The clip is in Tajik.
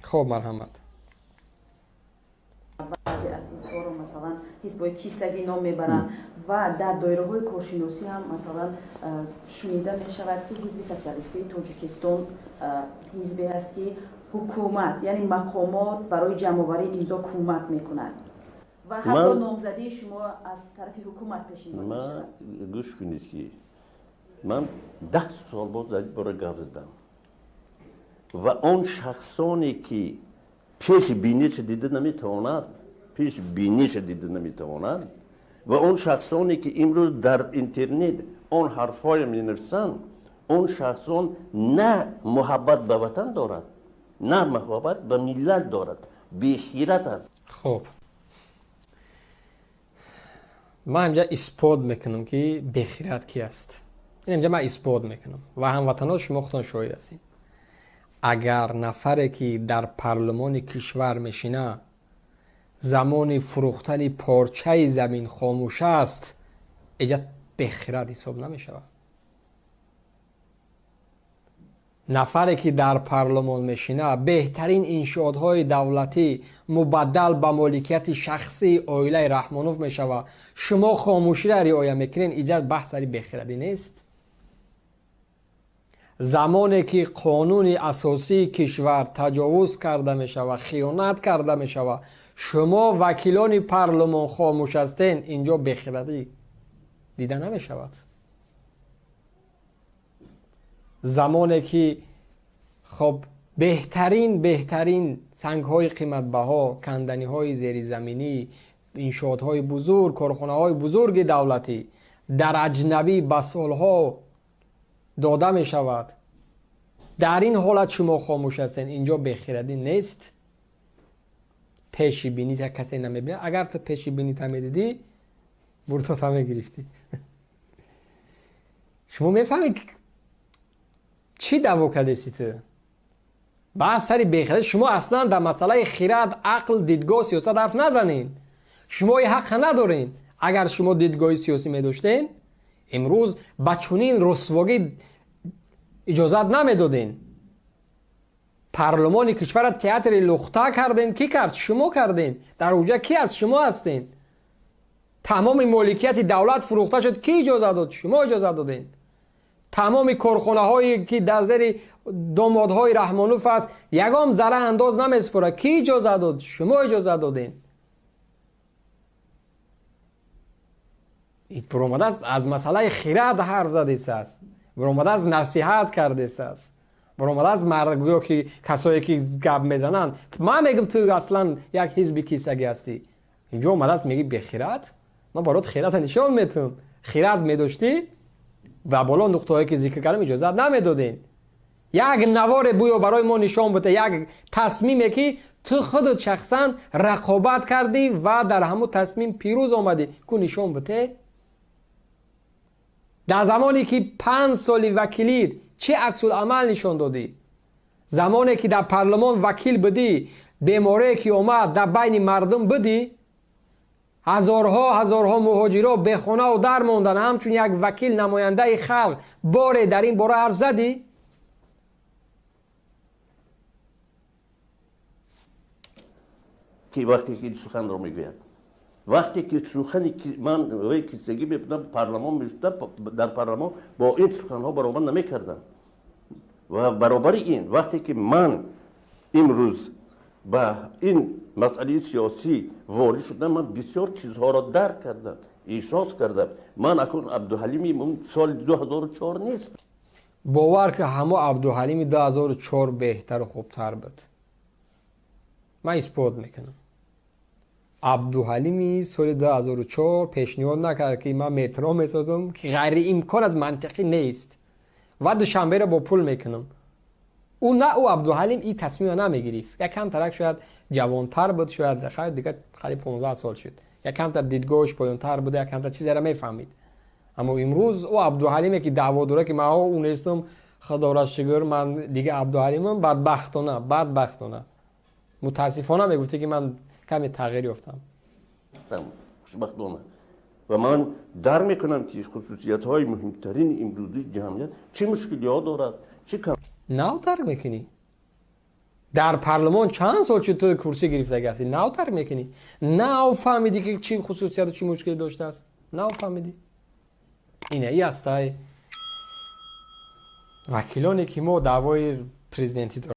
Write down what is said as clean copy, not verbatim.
Хоб, марҳамат. Баъзе аз ҳизбҳоро, масалан, ҳизбҳои кисагӣ ном мебаранд ва дар доираҳои коршиносӣ ҳам, масалан, шунида мешавад, ки Ҳизби социалистии Тоҷикистон ҳизбе аст, ки ҳукумат, яъне мақомот, барои ҷамъоварии имзо кӯмак мекунад ва ҳатто номзадии шумо аз тарафи ҳукумат пешниҳод мешавад. Гӯш кунед, ки ман 10 сол боз дар ин бора гап задам ва он шахсоне, ки пеши биниша дида наметавонад, пеши биниша дида наметавонад, ва он шахсоне, ки имрӯз дар интернет он ҳарфҳоя менависанд, он шахсон на муҳаббат ба ватан дорад, на муҳаббат ба миллат дорад, бехират аст. Хуб, ман инҷа исбот мекунам, ки бехират ки аст. Ин инҷа ман исбот мекунам ва ҳамватанҳо, шумо худтон шоҳид ҳастед. Агар нафаре, ки дар парлумони кишвар мешина, замони фурӯхтани порчаи замин хомӯш аст, иҷа бехират ҳисоб намешавад. Нафаре, ки дар парлумон мешина, беҳтарин иншоотҳои давлатӣ мубаддал ба моликияти шахсии оилаи Раҳмонов мешавад, шумо хомӯширо риоя мекунед, иҷа баҳс сари бехирадӣ нест. Замоне ки қонуни асосии кишвар таҷовуз карда мешавад, хиёнат карда мешавад, шумо вакилони парлумон хомӯш ҳастен, инҷо бехирадӣ дида намешавад. Замоне ки, хоб, беҳтарин сангҳои қиматбаҳо, канданиҳои зеризаминӣ, иншоотҳои бузург, корхонаҳои бузурги давлатӣ дар аҷнабӣ ба солҳо дода мешавад, дар ин ҳолат шумо хомӯш ҳастен, инҷо бехирадӣ нест. Пеши бинӣ як касе намебинад. Агар ту пеши бинита медидӣ, бурдота мегирифтӣ. Шумо мефаҳмед, чӣ даъво кардеси ту? Баъд сари бехирадӣ. Шумо аслан дар масъалаи хирад, ақл, дидгоҳ, сиёсат ҳарф назанед. Шумо и ҳаққа надоред. Агар шумо дидгоҳи сиёсӣ медоштен, имрӯз ба чунин русвогӣ иҷозат намедоден. Парлумони кишварро театри лухта карден. Кӣ кард? Шумо карден. Дар уҷа кӣ аст? Шумо ҳастен. Тамоми моликияти давлат фурӯхта шуд. Кӣ иҷозат дод? Шумо иҷозат доден. Тамоми корхонаҳое, ки дар зери домодҳои Раҳмонов аст, ягон зарра андоз намесупорад. Кӣ иҷозат дод? Шумо иҷозат доден. Буромадааст, аз масъалаи хирад ҳарф задесааст, буромадааст, насиҳат кардесааст, буромадааст, мард гӯё ки касое, ки гап мезананд, ман мегӯм, ту аслан як ҳизби кисагӣ ҳастӣ. Инҷо омадааст, мегӣ бехират. Ман барот хирата нишон метавам. Хират медоштӣ, ва боло нуқтаҳое, ки зикр кардам, иҷозат намедодем. Як наворе буё барои мо нишон буда, як тасмиме, ки ту худат шахсан рақобат кардӣ ва дар ҳамун тасмим пирӯз омадӣ, ку нишон буте. Дар замоне ки 5 соли вакилит чӣ аксуламал нишон додӣ? Замоне ки дар парлумон вакил будӣ, беморие ки омад, дар байни мардум будӣ? Ҳазорҳо ҳазорҳо муҳоҷиро бехонаву дар монданд. Ҳамчун як вакил, намояндаи халқ, боре дар ин бора ҳарф задӣ? Ки вақте ки суханро мегӯяд, вақте ки сухани ман кисагӣ мебудам, парламон мешудам, дар парламон бо ин суханҳо баромад намекардам. Ва баробари ин, вақте ки ман имрӯз ба ин масъалаи сиёсӣ ворид шудам, ман бисёр чизҳоро дарк кардам, эҳсос кардам. Ман акнун Абдуҳалими соли 2004 нест. Бовар ки, ҳамо Абдуҳалими 2004 беҳтару хубтар буд. Ман исбот мекунам. Абдуҳалими соли 2004 пешниҳод накард, ки ман метро месозам, ки ғайриимкон аз мантиқӣ нест, ва Душанберо бо пул мекунам. Ӯ на, ӯ Абдуҳалим ин тасмимро намегирифт. Якамтарак шояд ҷавонтар буд, шояд дига қариб 15 сол шуд, якамтар дидгоҳаш поёнтар буда, якамтар чизеро мефаҳмид. Аммо имрӯз ӯ Абдуҳалиме, ки даъво дорад, ки ман ӯ нестам, худоро шукр, ман дига Абдуҳалимам, бадбахтона, бадбахтона, мутаассифона, мегуфте, ки ман каме тағйир ёфтам. Хушбахтона, ва ман дар мекунам, ки хусусиятҳои муҳимтарини имрӯзии ҷамъият чӣ мушкилиҳо дорад, чӣ Нав дарк мекунӣ. Дар парлумон чанд сол чи ту курсӣ гирифтагӣ ҳастӣ, нав тарк мекунӣ, нав фаҳмидӣ, ки чӣ хусусияту чӣ мушкиле доштааст, нав фаҳмидӣ. Инаи ҳастай вакилоне, ки мо даъвои президентӣ дорем.